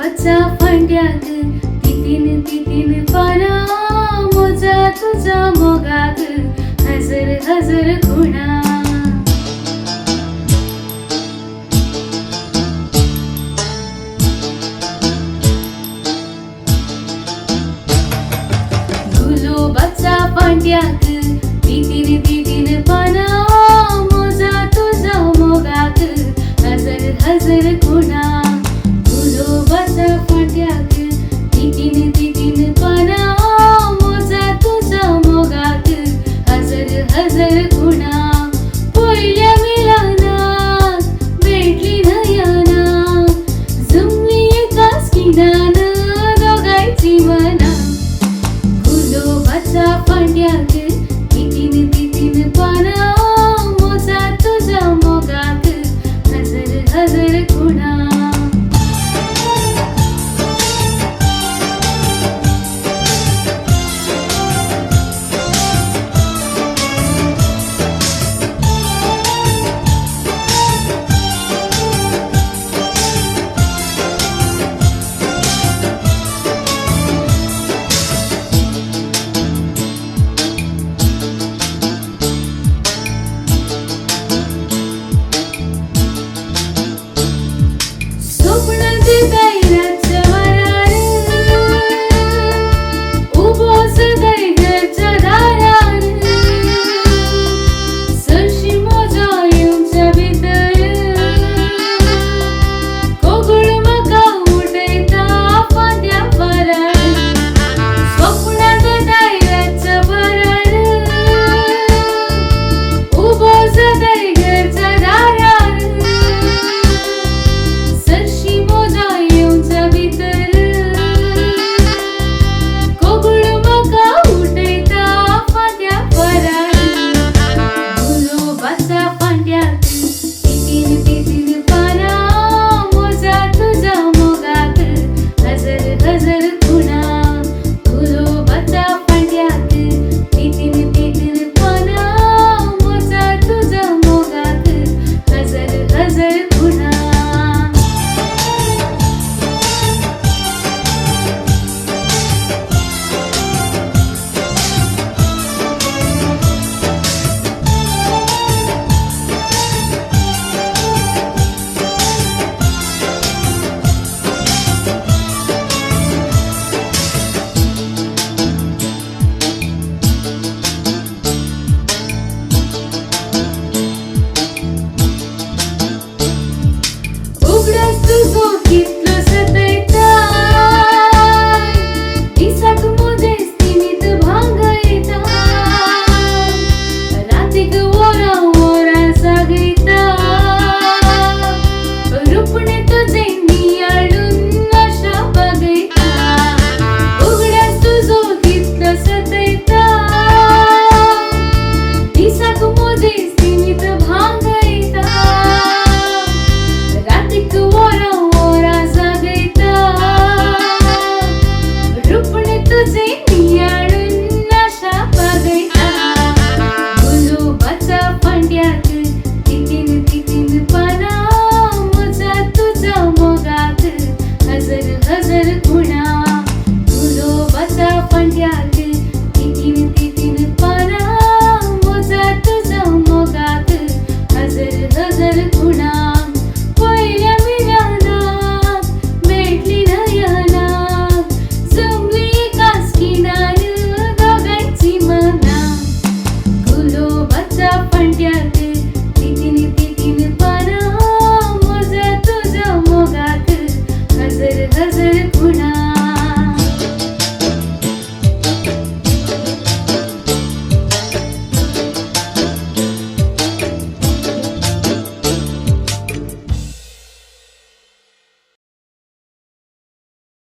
गुलोबाच्या फांद्याक तितीन तितीन पानां म्हज्या तुज्या मोगाक हजर हजर खुणा. गुलोबाच्या फांद्याक तितीन तितीन पानां म्हज्या तुज्या मोगाक हजर हजर खुणा. गुलोबाच्या फांद्याक तितीन तितीन पानां म्हज्या तुज्या मोगाक हजर हजर खुणा. पयल्या मिलनाक भेटली नयना जमली एकाच खिणान दोगांयची मनां. गुलोबाच्या फांद्याक तितीन तितीन पानां म्हज्या तुज्या मोगाक हजर हजर खुणा. हजर हजर खुणा. गुलोबाच्या फांद्याक